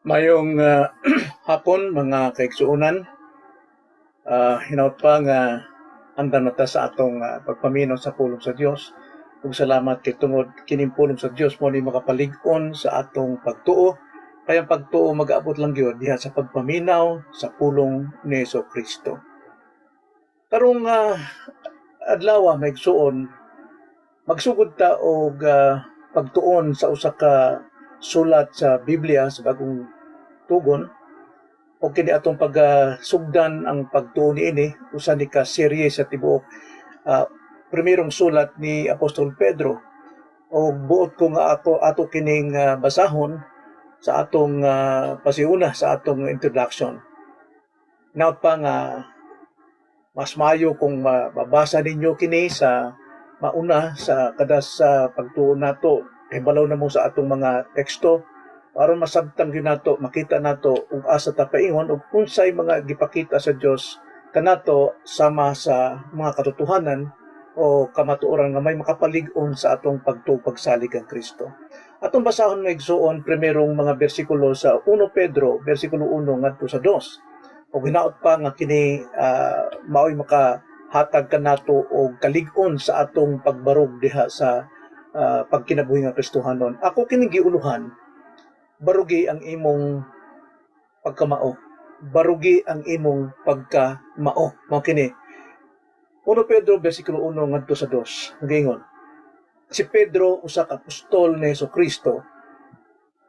Mayong hapon, mga kaigsuonan. Hinaut pa nga andam na ta sa atong pagpaminaw sa pulong sa Dios. Ug salamat kay tungod kining pulong sa Dios mo ni makapalig-on sa atong pagtuo. Kay ang pagtuo magaabot lang gyud diha sa pagpaminaw sa pulong ni Hesus Kristo. Karong adlaw, mga igsuon, magsugod ta og pagtuon sa usa ka sulat sa Biblia sa Bagong Tugon, o kini atong pagsugdan ang pagtuon niini, usa ni ka serye sa tibuok primerong sulat ni Apostol Pedro. O buot ko nga ako ato kining basahon sa atong pasiuna sa atong introduction. Hinaut pa nga mas maayo kung mabasa ninyo kini sa mauna sa kada sa pagtuon nato, kabalo na mo sa atong mga teksto aron masabtan gyud nato, makita nato ug asa ta paingon ug unsay mga gipakita sa Dios kanato sama sa mga katotohanan o kamatuoran nga may makapalig-on sa atong pagtuo, pagsalig kang Kristo. Atong basahon, mga igsuon, primerong mga bersikulo sa 1 Pedro, bersikulo 1 ngadto sa 2. Ug hinaut pa nga kini maoy makahatag kanato og kalig-on sa atong pagbarog diha sa pagkinabuhi nga Kristohanon. Ako kining giuluhan, "Barugi ang imong pagkamao." "Barugi ang imong pagkamao." Mao kini. 1 Pedro versikulo 1 ngadto sa 2. Nagaingon, "Si Pedro, usa ka apostol ni Kristo,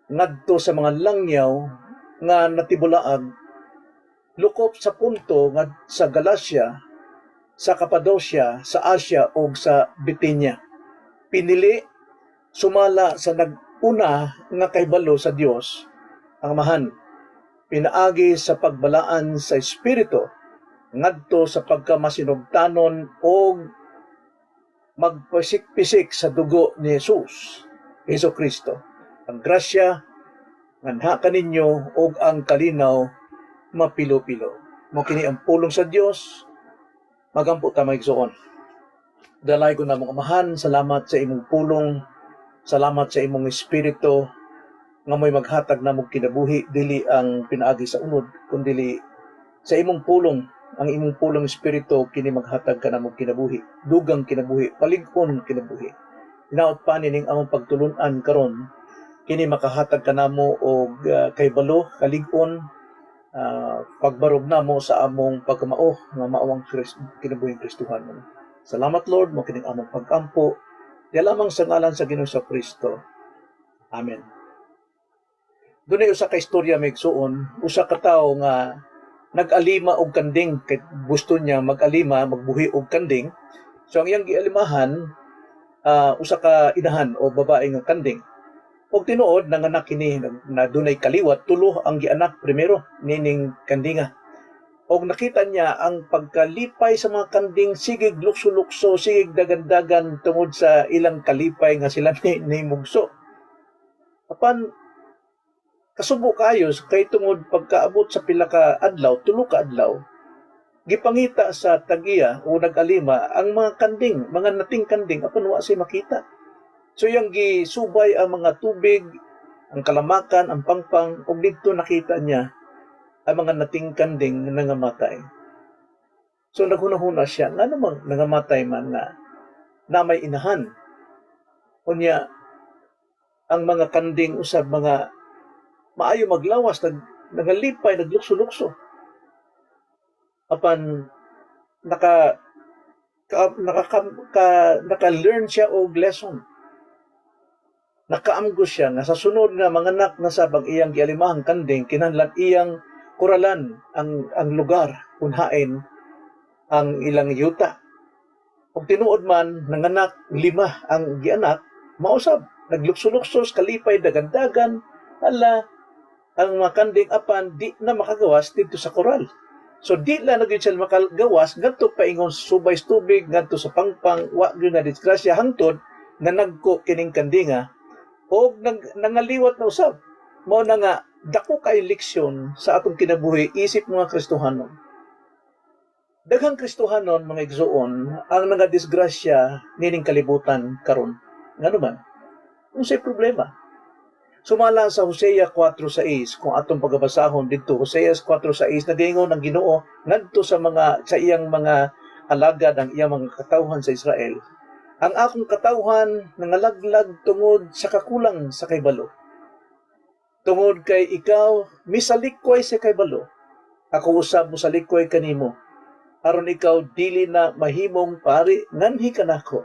ngadto sa mga langyaw nga natibulaag lukop sa Ponto nga sa Galacia, sa Capadocia, sa Asia ug sa Bitinia. Pinili sumala sa nag-una nga kahibalo sa Dios ang Amahan pinaagi sa pagbalaan sa Espiritu ngadto sa pagkamasinugtanon og magpisik-pisik sa dugo ni Jesus, Hesus Kristo. Ang grasya nganha kaninyo ug ang kalinaw mapilo-pilo." Mao kini ang pulong sa Dios. Magampo ta, mga igsoon. Dalaygon namong Amahan, salamat sa imong pulong, salamat sa imong Espiritu nga mo'y maghatag namong kinabuhi, dili ang pinaagi sa unod kundili sa imong pulong, ang imong pulong Espiritu kini maghatag kanamong kinabuhi, dugang kinabuhi, palig-on kinabuhi. Hinaut pa nining among pagtulun-an karon kini makahatag kanamo og kahibalo, kalig-on, pagbarog namo sa among pagkamao nga mao ang kinabuhing Kristohanon. Salamat, Lord, mao kining among pagampo diha lamang sa ngalan sa Ginoo sa Kristo. Amen. Dunay usa ka istorya, mga igsuon, usa ka tawo nga nag-alima og kanding kay gusto niya mag-alima, magbuhi og kanding. So ang iyang gialimahan usa ka inahan o babae nga kanding. Og tinuod nanganak kini na dunay kaliwat, tulo ang gianak primero nining kandinga. Og nakita niya ang pagkalipay sa mga kanding, sigig lukso-lukso, sigig dagan-dagan tungod sa ilang kalipay nga sila ni mugso. Apan kasubo kayo kay tungod pagkaabot sa pila ka adlaw, 3 ka adlaw, gipangita sa tagiya o nag-alima ang mga kanding, mga nating kanding, apan wa siya makita. So iyang gisubay ang mga tubig, ang kalamakan, ang pangpang, ug didto nakita niya ang mga nating kanding nga nangamatay. So naghuna-huna siya, nga namang nangamatay man nga na may inahan. Unya, ang mga kanding usab mga maayo maglawas, nagalipay, naglukso-lukso. Apan naka-learn siya og lesson. Nakaamgo siya nga sa sunod nga manganak na sab ang iyang gialimahang kanding, kinahanglan iyang kuralan ang lugar kun hain ang ilang yuta. Ug tinuod man, nanganak, lima ang gianak, mausab naglukso-lukso, kalipay, dagan-dagan, ala ang mga kanding, apan di na makagawas didto sa koral. So di lang na gyud sila makagawas ngadto paingon sa subay sa tubig, ngadto sa pangpang, wa gyud na disgrasya hangtod nga nagko kining kandinga og nangaliwat na usab. Mao na nga dako kay leksyon sa atong kinabuhi isip mga Kristohanon. Daghang Kristohanon, mga igsuon, ang nangadisgrasya nining kalibutan karon. Ngano man? Unsay problema? Sumala sa Hosea 4:6, kung atong pagabasahon didto, Hosea 4:6, nagaingon ang Ginoo ngadto sa iyang mga alagad, ang iyang mga katawhan sa Israel: "Ang akong katawhan nangalaglag tungod sa kakulang sa kaybalo. Tungod kay ikaw misalikway sa kaybalo, ako usab mosalikway kanimo aron ikaw dili na mahimong pari nganhi kanako.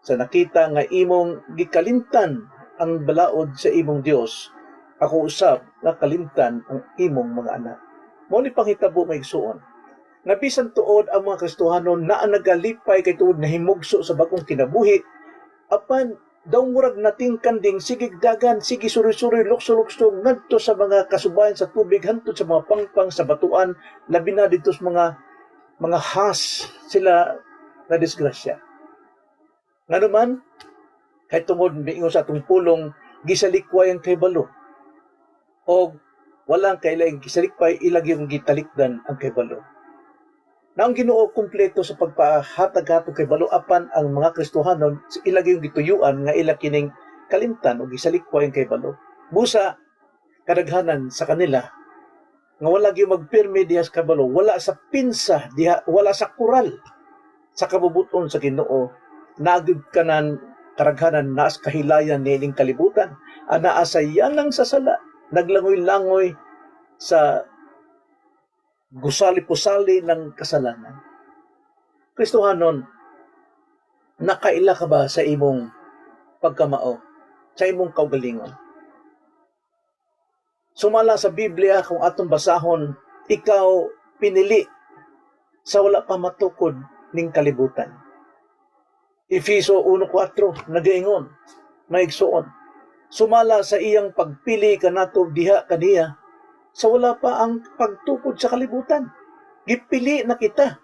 Sa nakita nga imong gikalimtan ang balaod sa imong Dios, ako usab nakalimtan ang imong mga anak." Mao ni panghitabo, mga igsuon, nga bisan tuod ang mga Kristohanon naa nagalipay kay tuod nahimugso sa bagong kinabuhi, apan daw murag nating kanding, sige dagan, sige suroy-suroy, lukso-lukso ngadto sa mga kasubayan sa tubig, hantod sa mga pangpang sa batuan, labi na didto sa mga has sila na disgrasya. Ngano man? Kay tungod miingon sa atong pulong, gisalikway ang kahibalo. O walang kailaing gisalikway, ilag yung gitalikdan ang kahibalo. Na ang Ginoo kumpleto sa pagpahatag ato kahibalo, apan ang mga Kristohanon ilag yung gituyuan nga ila kining kalimtan o gisalikway ang kahibalo. Busa kadaghanan sa kanila nga wala gyud magpirme diha sa kabalo, wala sa pinsa diha, wala sa kural sa kabubuton sa Ginoo. Naagud kanan karaghanan naas kahilayan niining kalibutan, anaa sa yanang sa sala, naglangoy-langoy sa gusali-pusali ng kasalanan. Kristohanon, nakaila ka ba sa imong pagkamao, sa imong kaugalingon? Sumala sa Biblia, kung atong basahon, ikaw pinili sa wala pa matukod ning kalibutan. Efeso 1:4 nagaingon, mga igsuon, sumala sa iyang pagpili kanato diha kaniya sa wala pa ang pagtukod sa kalibutan. Gipili na kita.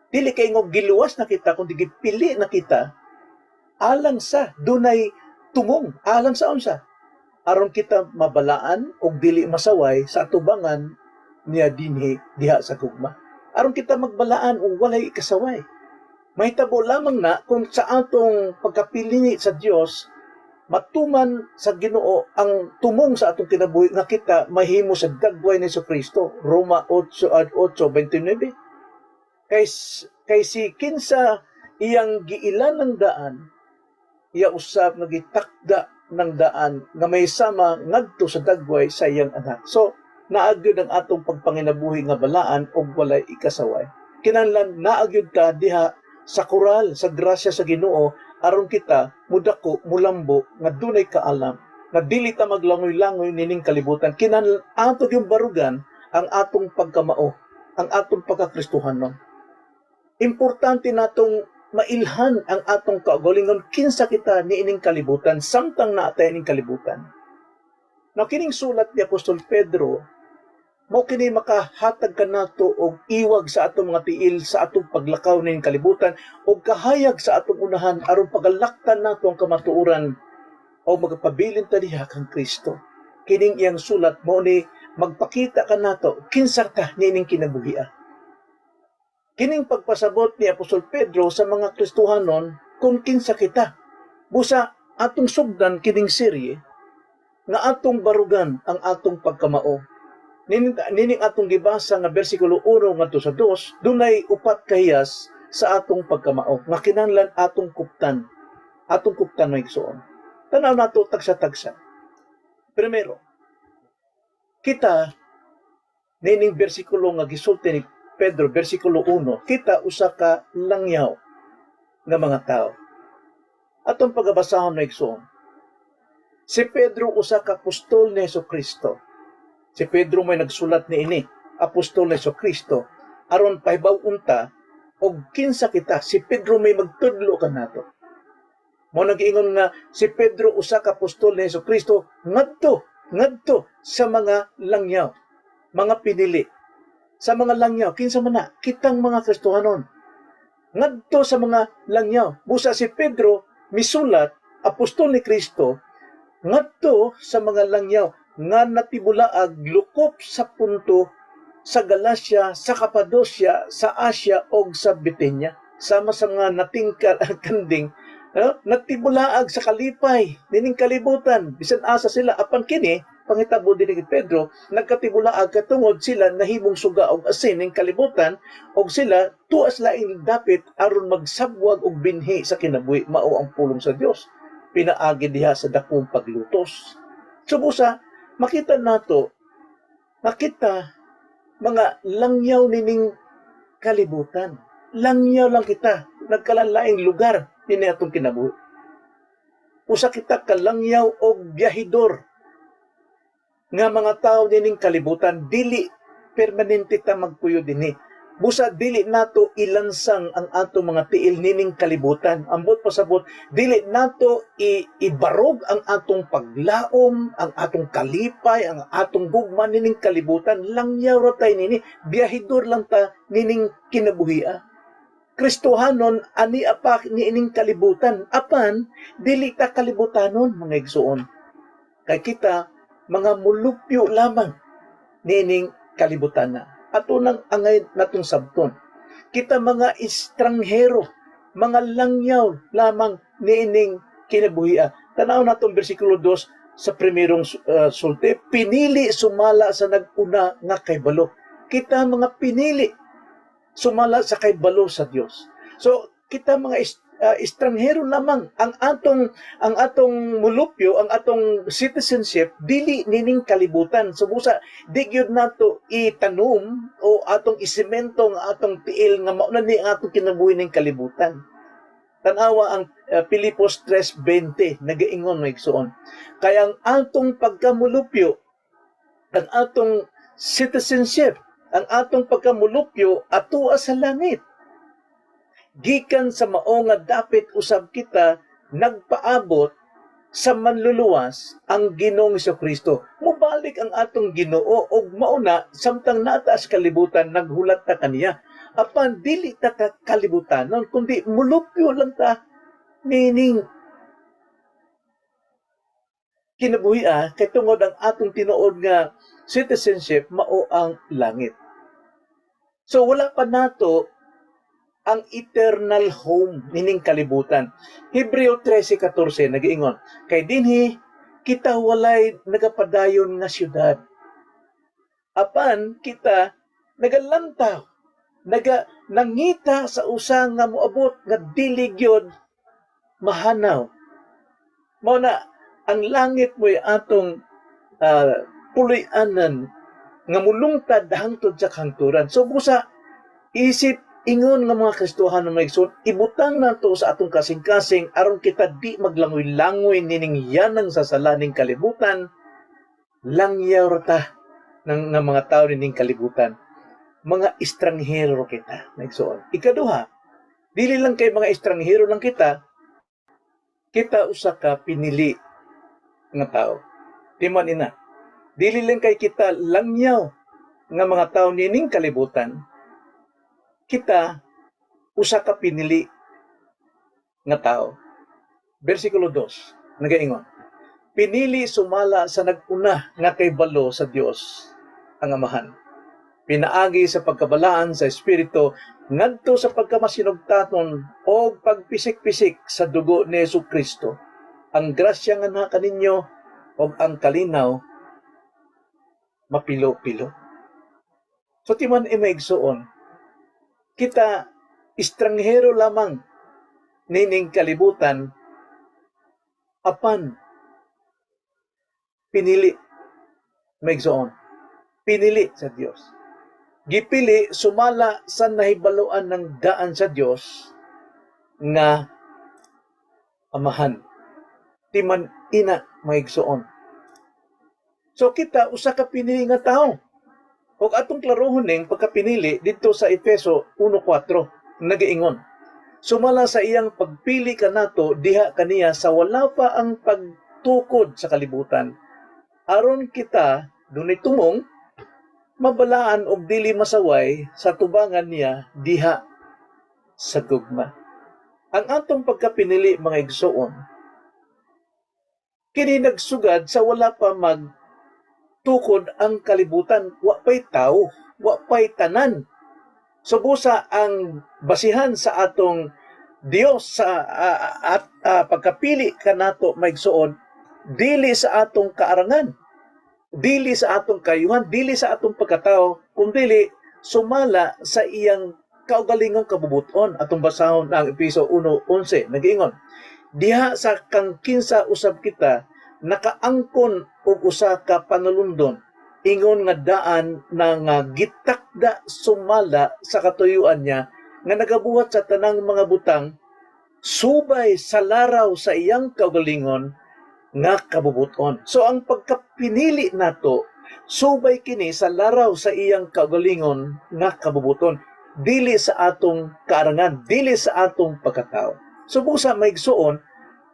Dili kay ngog giluwas na kita, kundi gipili na kita alang sa dunay tumong, alang sa unsa? Aron kita mabalaan og dili masaway sa atubangan niya dinhi diha sa gugma. Aron kita magbalaan og walay ikasaway. Mahitabo lamang na kung sa atong pagkapili sa Dios, matuman sa Ginoo ang tumong sa atong kinabuhi nga kita mahimo sa dagway ni Kristo. Roma 8:29. Kay si kinsa iyang giilan ng daan, iya usab nga gitakda ng daan nga may sama ngadto sa dagway sa iyang anak. So, naagyod ang atong pagpanginabuhi nga balaan og walay ikasaway. Kinahanglan naagyod ka diha sa kural sa grasya sa Ginoo aron kita mudako, mulambo nga dunay kaalam nga dili ta maglangoy-langoy nining kalibutan. Kinahanglan ato yung barugan ang atong pagkamao, ang atong pagkakristohanon. Importante natong mailhan ang atong kaugalingon, kinsa kita niining kalibutan samtang naatay ining kalibutan. Now, kining sulat ni Apostol Pedro mao kini makahatag kanato og iwag sa atong mga tiil sa atong paglakaw ning kalibutan og kahayag sa atong unahan aron pagalaktan nato ang kamatuoran o magpabilin ta diha kang Kristo. Kining iyang sulat mao ni magpakita kanato kinsa ta niining kinabuhia. Kining pagpasabot ni Apostol Pedro sa mga Kristohanon kung kinsa kita. Busa atong sugdan kining serye nga atong barugan ang atong pagkamao. Nining atong gibasa nga bersikulo 1 ngadto sa 2, dunay upat kahiyas sa atong pagkamao nga kinahanglan atong kuptan. Atong kuptan, mga igsoon. Tanaw nato tagsa-tagsa. Primero, kita nining bersikulo nga gisulti ni Pedro, bersikulo 1, kita usa ka langyaw nga mga tao. Atong pagabasahon, mga igsoon. Si Pedro usa ka apostol ni Kristo. Si Pedro may nagsulat niini, apostol ni Kristo, aron pahibaw unta og kinsa kita. Si Pedro may magtudlo kanato. Mo nag-ingon nga si Pedro usa ka apostol ni Kristo ngadto ngadto sa mga langyaw, mga pinili. Sa mga langyaw, kinsa man na? Kitang mga Kristohanon. Ngadto sa mga langyaw. Busa si Pedro misulat, apostol ni Kristo, ngadto sa mga langyaw nga natibulaag lukop sa Punto, sa Galacia, sa Capadocia, sa Asia og sa Bithynia. Sama sa mga natingkal ang kanding No? Nagtibulaag sa kalipay nining kalibutan bisan asa sila, apan kini pangitabo dinhi kay Pedro, nagkatibulaag katungod sila nahimong suga og asin ning kalibutan og sila tuas laing dapit aron magsabwag og binhi sa kinabuhi, mao ang pulong sa Dios pinaagi diha sa dakong paglutos. So busa makita nato nga kita mga langyaw nining kalibutan. Langyaw lang kita, nagkalalaing lugar nini atong kinabuhi. Usa kita kalangyaw og biyahidor nga mga tao nining kalibutan, dili permanente ta magpuyo dinhi. Busa dili nato ilansang ang ato mga tiil nining kalibutan. Ambot pasabot, dili nato ibarog ang atong paglaom, ang atong kalipay, ang atong gugma nining kalibutan. Langyaw ra tay nini, biyahidor lang ta nining kinabuhia. Kristohanon ani apa niining kalibutan, apan dili ta kalibutanon, mga igsuon. Kay kita mga mulupyo lamang niining kalibutan na. Ato nang angay natong sabton. Kita mga estranghero, mga langyaw lamang niining kinabuhia. Tanaw natong bersikulo 2 sa primerong sulti, pinili sumala sa nag-una nga kaybalo. Kita mga pinili sumala sa kaybalo sa Dios. So kita mga estranghero lamang, ang atong mulupyo, ang atong citizenship dili nining kalibutan. So busa di gyud nato itanom o atong isemento ang atong tiil nga mao na ni ang atong kinabuhi ning kalibutan. Tanawa ang Pilipos 3:20, nagaingon, mga igsoon. Kaya ang atong pagkamulupyo, ang atong citizenship, ang atong pagkamulupyo atoa sa langit. Gikan sa mao nga dapit usab kita nagpaabot sa manluluwas, ang Ginoong Kristo. Mubalik ang atong Ginoo og mauna samtang nataas kalibutan naghulat ta kaniya. Apan dili ta ka kalibutanon kundi mulupyo lang ta nining kinabuhi kay tungod ang atong tinuod nga citizenship mao ang langit. So wala pa nato ang eternal home nining kalibutan. Hebreo 13:14 nagiingon, kay dinhi kita walay nagapadayon nga syudad. Apan kita nagalantaw, naga nangita sa usa nga moabot nga dili gyud mahanaw. Mao na ang langit mo'y atong puloy-anan nga mulungtad hangtod sa kahangturan. So busa isip ingon nga mga Kristohanon, mga igsoon, ibutang nato sa atong kasing-kasing aron kita di maglangoy-langoy nining yanang sa salaning kalibutan. Langyaw ra ta ng nga mga tao nining kalibutan. Mga estranghero kita, mga igsoon. Ikaduha, dili lang kay mga estranghero lang kita, kita usa ka pinili nga tao. Timan ina. Dili lang kay kita langyaw nga mga tao nining kalibutan, kita usa ka pinili nga tao. Bersikulo 2, nagaingon, pinili sumala sa nag-una nga kaybalo sa Dios ang Amahan. Pinaagi sa pagkabalaan sa Espiritu ngadto sa pagkamasinugtaton o pagpisik-pisik sa dugo ni Hesus Kristo. Ang grasya nga naa kaninyo ug ang kalinaw mapilo-pilo. So timan, mga igsoon, kita estranghero lamang nining kalibutan apan pinili, mga igsoon. Pinili sa Dios. Gipili sumala sa nahibaluan ng daan sa Dios nga Amahan. Timan ina, mga igsoon. So kita usa ka pinili nga tao. Ug atong klarohon ning pagkapinili didto sa Efeso 1:4, nagaingon, sumala sa iyang pagpili kanato diha kaniya sa wala pa ang pagtukod sa kalibutan, aron kita dunay tumong mabalaan og dili masaway sa tubangan niya diha sa gugma. Ang atong pagkapinili, mga igsoon, kini nagsugad sa wala pa magtukod ang kalibutan, wa pay tao, wa pay tanan. So busa ang basihan sa atong Dios sa at pagkapili kanato, maigsuon, dili sa atong kaarangan, dili sa atong kayuhan, dili sa atong pagkatao, kundili sumala sa iyang kaugalingong kabubuton. Atong basahon ang Efeso 1:11, nagiingon, "Diha sa kang kinsa usab kita nakaangkon og usa ka panulundon, ingon nga daan na nga gitakda sumala sa katuyuan niya nga nagabuhat sa tanang mga butang subay sa laraw sa iyang kaugalingon nga kabubuton." So ang pagkapinili nato, subay kini sa laraw sa iyang kaugalingon nga kabubuton, dili sa atong kaarangan, dili sa atong pagkatao. So busa, maigsuon,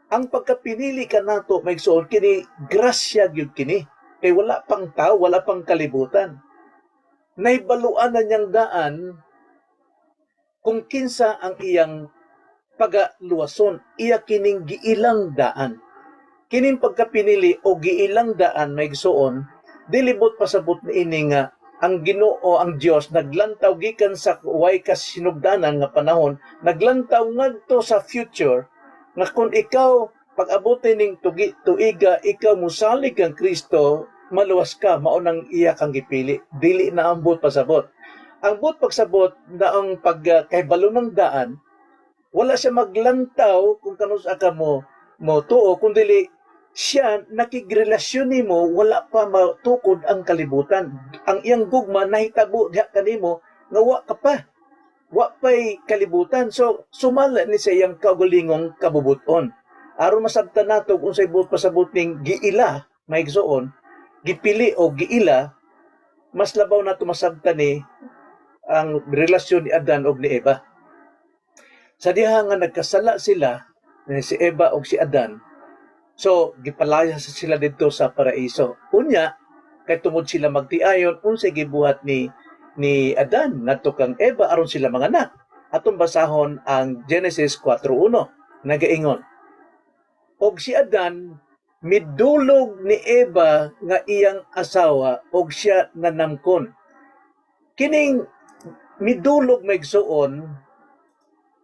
ang pagkapinili kanato, maigsuon, kini grasya gyud kini. Kay wala pang tao, wala pang kalibutan. Nahibaluan na niyang daan kung kinsa ang iyang pagaluwason, iya kining giilang daan. Kining pagkapinili o giilang daan, maigsuon, dili buot pasabot niini nga ang Ginoo, ang Dios, naglantaw gikan sa way kasinugdanan nga panahon, naglantaw ngadto sa future nga kung ikaw pag-abot ning tugi tuiga, ikaw musalig kang Kristo, maluwas ka, mao nang iya kang gipili. Dili na ang buot pasabot. Ang buot pagsabot na ang pag kahibalo ng daan, wala siya maglantaw kung kanus-a ka mo mo tuo, kundi siya nakigrelasyon nimo wala pa matukod ang kalibutan. Ang iyang gugma nahitabo diha kanimo nga wa ka pa. Wa pa'y kalibutan. So sumala ni sa iyang kaugalingong kabubuton. Aron masabtan nato kung unsay buot pasabot ning giila, maigsuon, gipili o giila, mas labaw nato masabtan ni ang relasyon ni Adan ug ni Eva. Sa diha nga nagkasala sila, ni si Eva ug si Adan, so gipalayas sila didto sa paraiso. Unya, kay tungod sila magtiayon, unsay gibuhat ni Adan ngadto kang Eva aron sila manganak? Atong basahon ang Genesis 4:1, nagaingon, "Og si Adan midulog ni Eva nga iyang asawa og siya nanamkon." Kining midulog, maigsuon,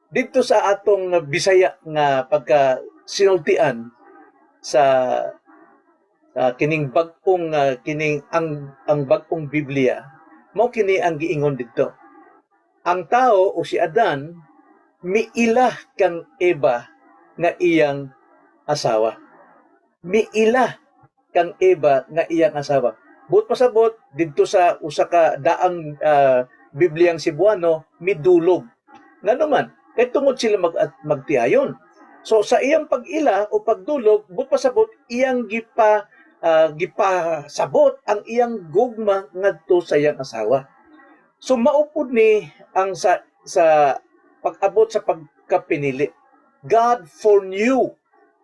didto sa atong Bisaya nga pagka sinultian sa kining bag-ong kining ang bag-ong Biblia, mao kini ang giingon didto: Ang tao o si Adan miila kang Eva nga iyang asawa. Miila kang Eva nga iyang asawa. Buot pasabot didto sa usa ka daang Bibliang Cebuano, midulog. Ngano man? Kay tungod sila magtiayon. So sa iyang pag-ila o pagdulog, buot pasabot iyang gipasabot ang iyang gugma ngadto sa iyang asawa. So maupod ni ang sa pag-abot sa pagkapinili. God foreknew,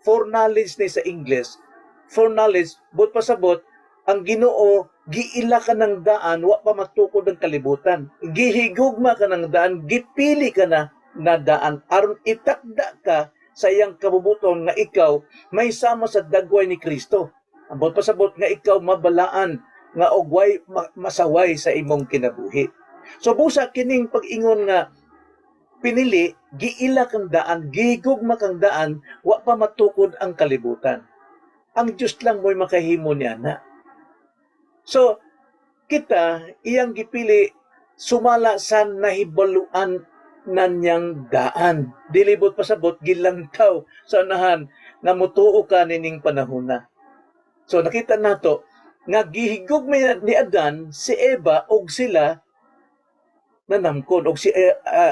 foreknowledge ni sa English. Foreknowledge, buot pasabot, ang Ginoo giila ka ng daan wa pa matukod ang kalibutan. Gihigugma ka ng daan, gipili ka na na daan aron itakda ka sa iyang kabubuton nga ikaw may sama sa dagway ni Kristo. Ang buot pasabot nga ikaw mabalaan nga og way masaway sa imong kinabuhi. So busa kining pag-ingon nga pinili, giila kang daan, gigugma kang daan, wa pa matukod ang kalibutan. Ang Diyos lang mo'y makahimo niya na. So, kita, iyang gipili, sumala sa nahibaluan na niyang daan. Dili buot pasabot, gilantaw sa unahan nga mutuo ka nining panahon na. So nakita nato nga gihigugma ni Adan si Eva og sila nanamkon og si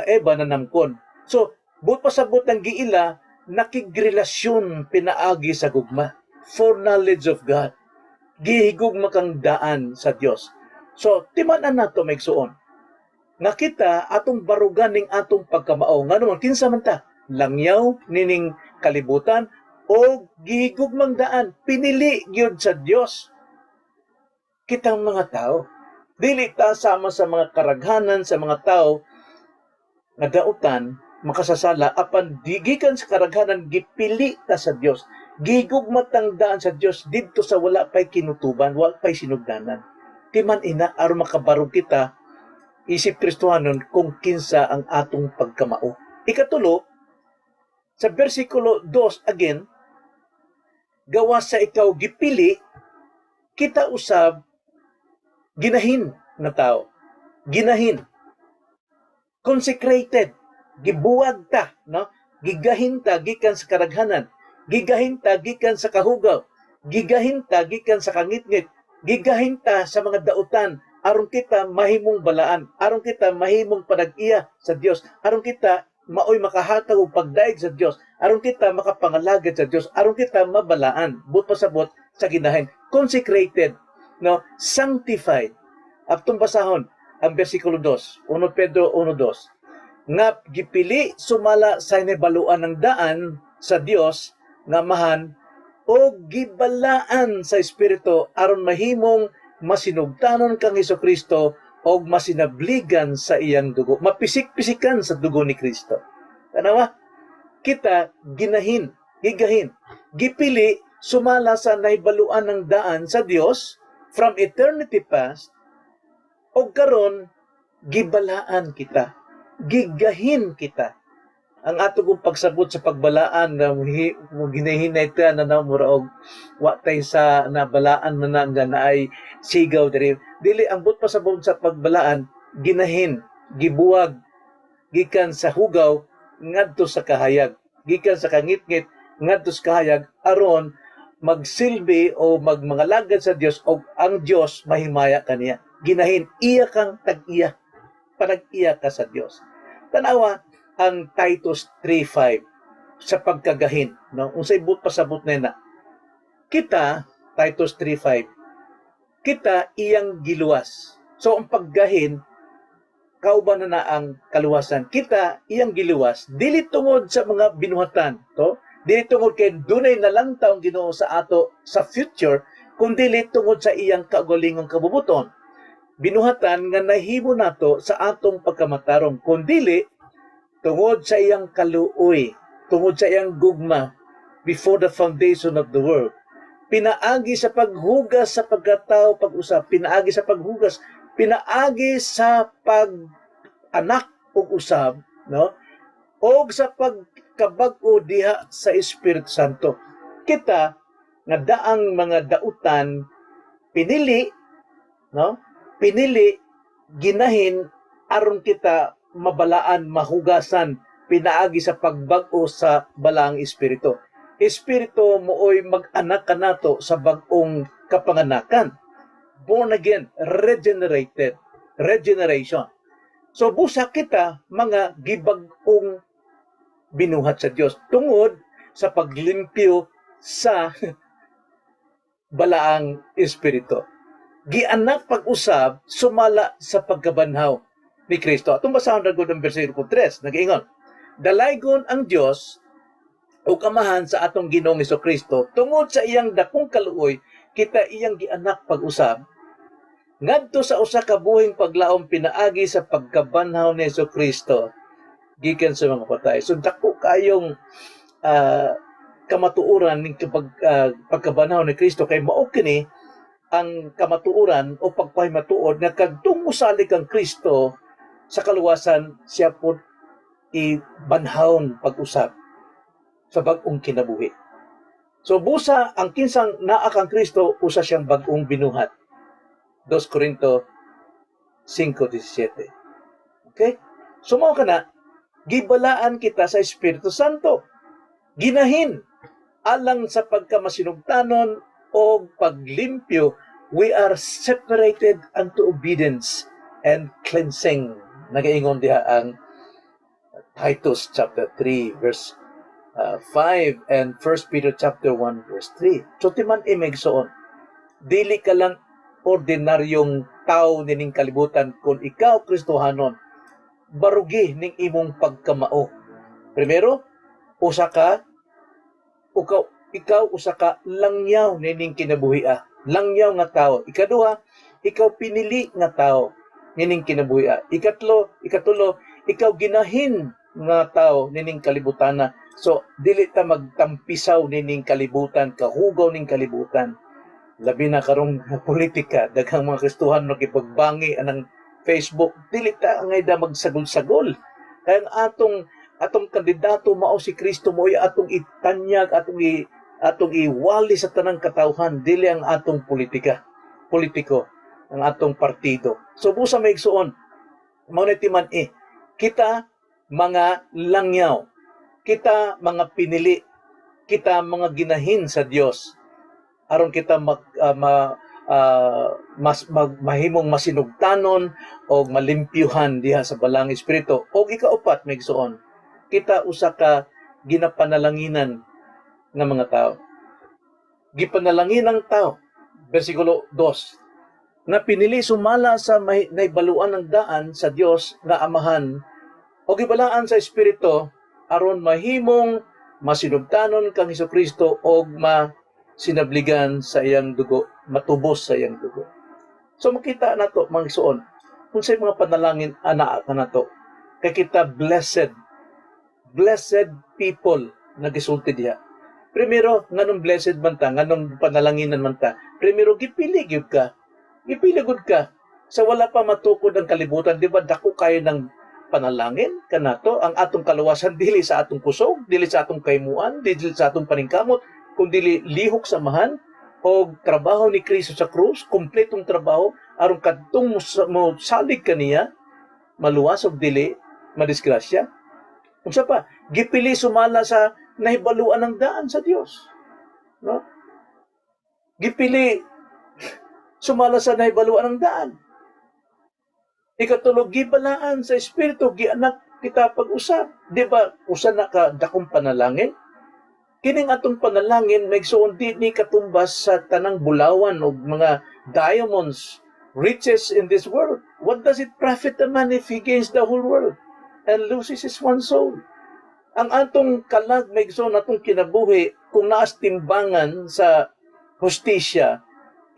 Eva nanamkon. So buot pasabot ng giila, nakigrelasyon pinaagi sa gugma. Foreknowledge of God. Gihigugma kang daan sa Dios. So timan-an nato, maigsuon, nga kita atong barugan ning atong pagkamao. Ngano man, kinsa man ta, langyaw nining kalibutan o gihigugmang daan, pinili gyud sa Dios kitang mga tao. Dili ta sama sa mga karaghanan sa mga tao nga dautan, makasasala, apan gikan sa karaghanan gipili ta sa Dios. Gigugma tang daan sa Dios didto sa wala pay kinutuban, wala pay sinugdanan. Timan ina aron makabarog kita isip Kristohanon kung kinsa ang atong pagkamao. Ikatulo, Sa versikulo 2 again, gawas sa ikaw gipili, kita usab ginahin nga tao. Ginahin. Consecrated. Gibuwag ta, no? Gigahin ta gikan sa karaghanan. Gigahin ta gikan sa kahugaw. Gigahin ta gikan sa kangitngit. Gigahin ta sa mga dautan aron kita mahimong balaan, aron kita mahimong panag-iya sa Dios, aron kita maoy makahatag og pagdaig sa Dios, aron kita makapangalagad sa Dios, aron kita mabalaan, buot pasabot sa ginahin, consecrated, no, sanctified. Atong basahon ang bersikulo 2, 1 Pedro 1:2. Nga gipili sumala sa hinibaluan ng daan sa Dios nga Amahan o gibalaan sa Espiritu aron mahimong masinugtanon kang Kristo og masinabligan sa iyang dugo. Mapisik-pisikan sa dugo ni Kristo. Tanawa, kita ginahin, gigahin, gipili sumala sa nahibaluan ng daan sa Dios from eternity past og karon gibalaan kita, gigahin kita. Ang ato kong pagsabot sa pagbalaan na mo ginahinay ta na mura og wa tay sa nabalaan man na nga naay sigaw diri. Dili, ang buot pasabot sa pagbalaan, ginahin, gibuwag gikan sa hugaw ngadto sa kahayag, gikan sa kangitngit ngadto sa kahayag, aron magsilbi o magmangalagad sa Dios o ang Dios mahimaya kaniya. Ginahin, iya kang tag-iya, panag-iya ka sa Dios. Tanawa ang Titus 3:5 sa pagkagahin, no? Unsay buot pasabot nina? Kita, Titus 3:5, kita iyang giluwas. So ang paggahin, kauban na na ang kaluwasan. Kita iyang giluwas dili tungod sa mga binuhatan, to, dili tungod kay dunay nalantaw ang Ginoo sa ato sa future, kundi tungod sa iyang kaugalingong kabubuton. Binuhatan nga nahimo nato sa atong pagkamatarong, kundili tungod sa iyang kaluoy, tungod sa iyang gugma before the foundation of the world. Pinaagi sa paghugas sa pagkatao pag-usab, pinaagi sa paghugas, pinaagi sa pag-anak og usab, no? Og sa pagkabag-o diha sa Espiritu Santo. Kita nga daang mga dautan pinili, no? Pinili, ginahin aron kita mabalaan, mahugasan pinaagi sa pagbag-o sa balaang espiritu. Espiritu mooy mag-anak kanato sa bag-ong kapanganakan. Born again, regenerated, regeneration. So busa kita mga gibag-ong binuhat sa Dios tungod sa paglimpyo sa balaang espiritu. Gianak pag-usab sumala sa pagkabanhaw ni Kristo. Atong basahon ra gud ang bersikulo 3, nagaingon: "Dalaygon ang Dios ug Amahan sa atong Ginoong Kristo, tungod sa iyang dakong kaluoy kita iyang gianak pag-usab ngadto sa usa ka buhing paglaom pinaagi sa pagkabanhaw ni Kristo gikan sa mga patay." So dako kayong kamatuoran ning pagkabanhaw ni Kristo kay mao kini ang kamatuoran o pagpahimatuod nga kadtong mosalig kang Kristo sa kaluwasan, siya pod ibanhawon pag-usab sa bag-ong kinabuhi. So busa ang kinsang naa kang Kristo, usa siyang bag-ong binuhat. 2 Corinto 5:17. Okay? So mao kana, gibalaan kita sa Espiritu Santo. Ginahin alang sa pagkamasinugtanon o paglimpyo, we are separated unto obedience and cleansing. Nagaingon diha ang Titus chapter 3 verse 5 and 1 Peter chapter 1 verse 3. So timan imigsoon, dili ka lang ordinaryong tao nining kalibutan kung ikaw Kristohanon. Barugi ning imong pagkamao. Primero, usa ka ukaw, ikaw usa ka langyaw nining kinabuhia. Langyaw nga tao. Ikaduha, ikaw pinili nga tao nining kinabuhia. Ikatlo, ikatulo, ikaw ginahin nga tao nining kalibutana. So dili ta magtampisaw nining kalibutan, kahugaw ning kalibutan. Labi na karong politika, daghang mga Kristohan nakipagbangi anang Facebook, dili ta angay da magsagol-sagol. Kaya ang atong Atong kandidato mao si Kristo, mao atong itanyag, atong iwali sa tanang katawhan, dili ang atong politika, politiko, ang atong partido. So busa, mga igsuon, mao na timan eh. Kita mga langyaw, kita mga pinili, kita mga ginahin sa Dios aron kita mag, ah, ma, ah, mas mag, mahimong masinugtanon o malimpyuhan diha sa Balaang Espiritu. O ikaupat, mga igsuon, kita usa ka ginapanalanginan nga mga tao. Gipanalangin ang tao, versikulo 2, nga pinili sumala sa may, naibaluan ng daan sa Dios nga Amahan o gibalaan sa Espiritu aron mahimong masinugtanon kang Hesukristo og masinabligan sa iyang dugo, matubos sa iyang dugo. So makita nato, mga igsuon, unsay mga panalangin ana kanato. Kay kita blessed, blessed people na gisulti diha. Primero, nganong blessed man ta, nganong panalanginan man ta? Primero, gipili gyud ka. Gipili gud ka. Sa wala pa matukod ang kalibutan, di ba dako kayo ng panalangin kanato? Ang atong kaluwasan dili sa atong kusog, dili sa atong kaimuan, dili sa atong paningkamot, kun dili lihok sa Amahan o trabaho ni Kristo sa krus, kumpletong trabaho aron kadtong mo salig kaniya maluwas og dili madisgrasya. Unsa pa? Gipili sumala sa nahibaluan ng daan sa Dios. No? Gipili sumala sa nahibaluan ng daan. Ikatulo, gibalaan sa Espiritu, gianak kita pag-usab. Di ba, usa na ka dakong panalangin? Kining atong panalangin, mga igsoon, di ni katumbas sa tanang bulawan o mga diamonds, riches in this world. What does it profit a man if he gains the whole world and loses his one soul? Ang atong kalag, mga igsoon, atong kinabuhi, kung naas timbangan sa hustisya,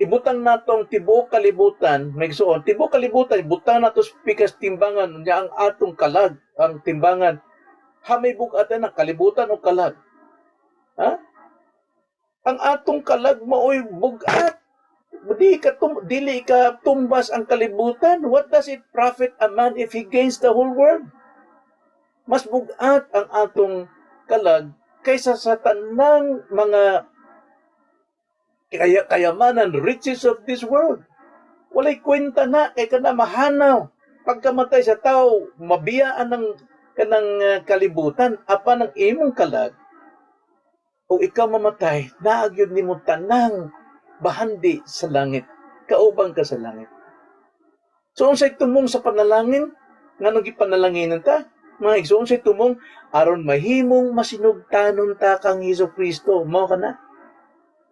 ibutang natong tibuok kalibutan, mga igsoon, tibuok kalibutan, ibutang nato sa pikas timbangan, nya ang atong kalag, ang timbangan, hamay bug-atan ang kalibutan o kalag? Ha? Ang atong kalag maoy bugat. Dili ka tumbas ang kalibutan. What does it profit a man if he gains the whole world? Mas bugat ang atong kalag kaysa sa tanang mga kayamanan, riches of this world. Walay kwenta na kay kana mahanaw. Pagkamatay sa tao, mabiyaan ng kanang kalibutan apan ang imong kalag o ikaw mamatay, naa gyud nimo tanang bahandi sa langit. Kaubang ka sa langit. So unsay tumong sa panalangin? Nganong gipanalanginan ta? Mga igsoon, unsay tumong? Aron mahimong masinugtanon ta kang Hesus Kristo. Mao kana.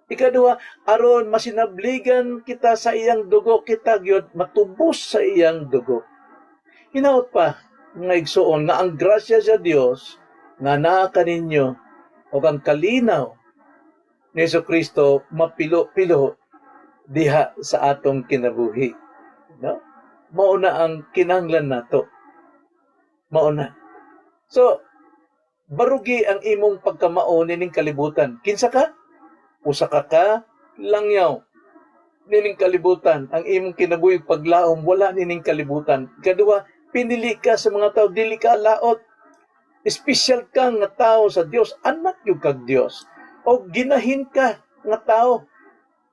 Ikaduha, aron masinabligan kita sa iyang dugo, kita gyud matubos sa iyang dugo. Hinaot pa, mga igsoon, nga ang grasya sa Dios nga naa kaninyo o ang kalinaw ni Hesus Kristo mapilo-pilo diha sa atong kinabuhi. No? Mao na ang kinahanglan nato. Mao na. So, barugi ang imong pagkamao nining kalibutan. Kinsa ka? Usa ka ka langyaw nining kalibutan. Ang imong kinabuhi paglaom wala nining kalibutan. Kaduha, pinili ka sa mga tao, dili ka laot. Espesyal ka nga tao sa Dios, anak gyud kag Dios. O ginahin ka nga tao.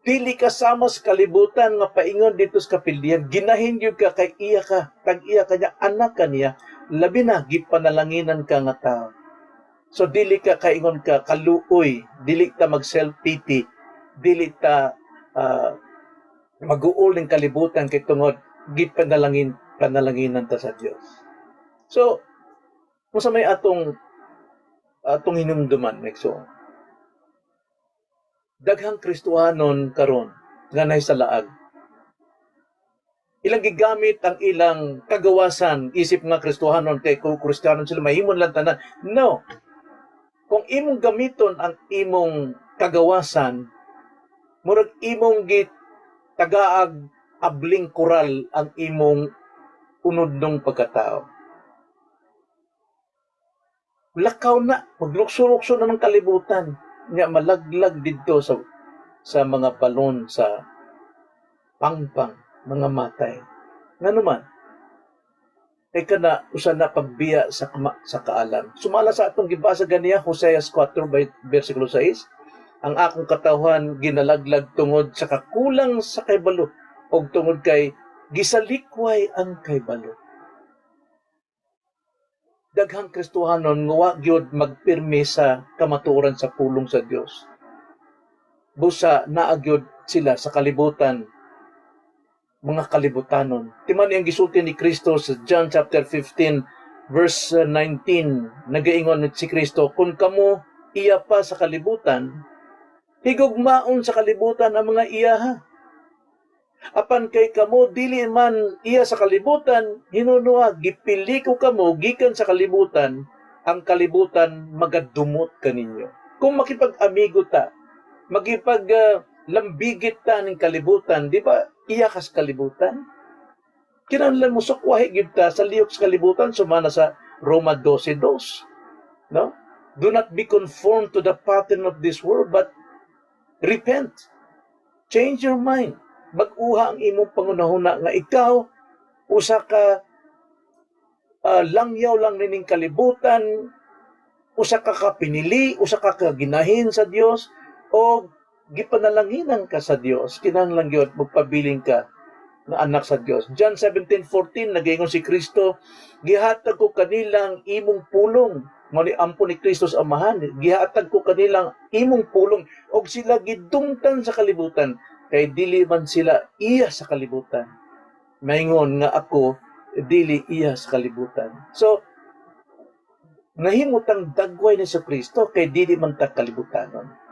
Dili ka sama sa kalibutan nga paingon dito sa kapildihan. Ginahin gyud ka kay iya ka, tag iya ka niya, anak ka niya. Labi na gipanalanginan ka nga tao. So dili ka kaingon ka kaluoy, dili ta mag self pity, dili ta mag-uol ng kalibutan kay tungod gipanalanginan ta sa Dios. So kung sa may atong hinumduman, mga, daghang Kristohanon karon nga nay sa laag. Ilang gigamit ang ilang kagawasan isip nga Kristohanon kay kung Kristohanon sila mahimon lang tanan. No. Kung imong gamiton ang imong kagawasan, murag imong gitagaag abling koral ang imong unodnong pagkatao. Lakaw na, maglukso-lukso na ng kalibutan. Nya malaglag didto sa mga balon sa pangpang, mga matay. Ngano man? Kay kana usa na pagbiya sa kaalam. Sumala sa atong gibasa ganiya, Hoseas 4 by versikulo 6, ang akong katawhan ginalaglag tungod sa kakulang sa kaybalo og tungod kay gisalikway ang kaybalo. Daghang Kristohanon nga wa gyud magpirmi sa kamatuoran sa pulong sa Dios. Busa naa gyud sila sa kalibutan, mga kalibutanon. Timan ang gisulti ni Kristo sa John chapter 15 verse 19, nagaingon si Kristo, "Kung kamo iya pa sa kalibutan, higugmaon sa kalibutan ang mga iyaha. Apan kay kamo dili man iya sa kalibutan, hinunoa gipili ko kamo gikan sa kalibutan, ang kalibutan magadumot kaninyo." Kung makipag-amigo ta, makipag lambigit ta ning kalibutan, di ba iya kas kalibutan? Kinahanglan mo sukwahi gyud ta sa lihok sa kalibutan sumana sa Roma 12:2. No? Do not be conformed to the pattern of this world, but repent. Change your mind. Bag-uha ang imong pangunahuna nga ikaw usa ka langyaw lang nining kalibutan, usa ka kapinili, usa ka kaginahin sa Dios o gipanalanginan ka sa Dios. Kinahanglan gyud magpabiling ka nga anak sa Dios. John 17:14, nagaingon si Kristo, "Gihatag ko kanilang imong pulong." Mao ni ampo ni Kristo sa Amahan. "Gihatag ko kanilang imong pulong og sila gidumtan sa kalibutan kay dili man sila iya sa kalibutan. Maingon nga ako dili iya sa kalibutan." So nahimutang dagway ni sa Kristo kay dili man ta kalibutanon.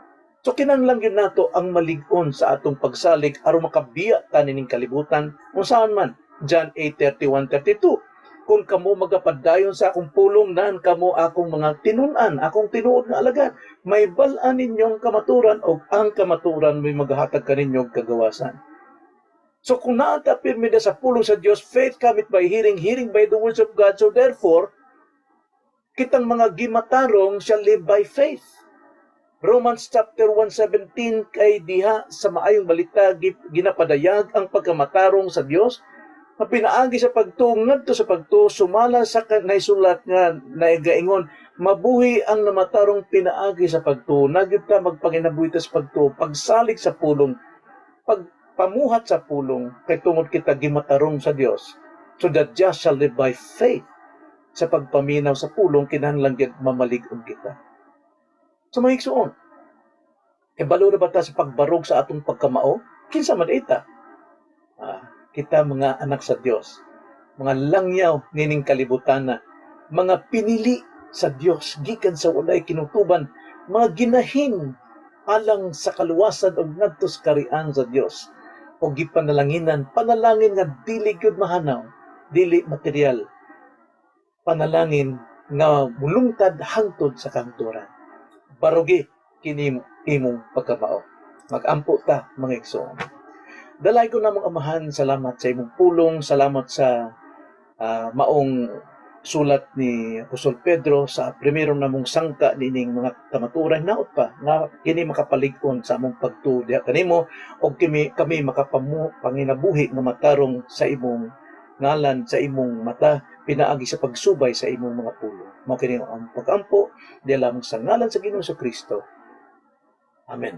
So kinahanglan gyud nato ang malig-on sa atong pagsalig aron makabiya ta nining kalibutan unsaon man. John 8:31-32, "Kung kamo magapadayon sa akong pulong, naan kamo akong mga tinun-an, akong tinuod nga alagad. Mahibal-an ninyong kamaturan og ang kamaturan may maghatag kaninyo og kagawasan." So kung naa ta pirmi sa pulong sa Dios, faith cometh by hearing, hearing by the words of God. So therefore, kitang mga gimatarong shall live by faith. Romans chapter 1:17, kay diha sa maayong balita ginapadayag ang pagkamatarong sa Dios nga pinaagi sa pagtuo ngadto sa pagtuo, sumala sa naisulat nga nagaingon, "Mabuhi ang namatarong pinaagi sa pagtuo." Nagyud ta magpanginabuhi ta sa pagtuo, pagsalig sa pulong, pagpamuhat sa pulong, kay tungod kita gimatarong sa Dios. So the just shall live by faith. Sa pagpaminaw sa pulong, kinahanglan gyud mamalig-on kita. So mga igsuon, kabalo na ba ta sa pagbarog sa atong pagkamao? Kinsa man ita? Kita mga anak sa Dios, mga langyaw nining kalibutan na, mga pinili sa Dios gikan sa walay kinutuban, mga ginahin alang sa kaluwasan og ngadto sa karian sa Dios o gipanalanginan, panalangin nga dili gyud mahanaw, dili material, panalangin nga mulungtad hangtod sa kahangturan. Barugi kini imong pagkamao. Magampo ta, mga igsoon. Dalaygon namong Amahan, salamat sa imong pulong, salamat sa maong sulat ni Apostol Pedro sa primero namong sangka nining mga kamatuoran. Hinaot pa nga kini makapalig-on sa among pagtuo diha kanimo og kami makapamu panginabuhi nga matarong sa imong ngalan, sa imong mata, pinaagi sa pagsubay sa imong mga pulong. Mao kini ang pag-ampo diha lamang sa ngalan sa Ginoong Kristo. Amen.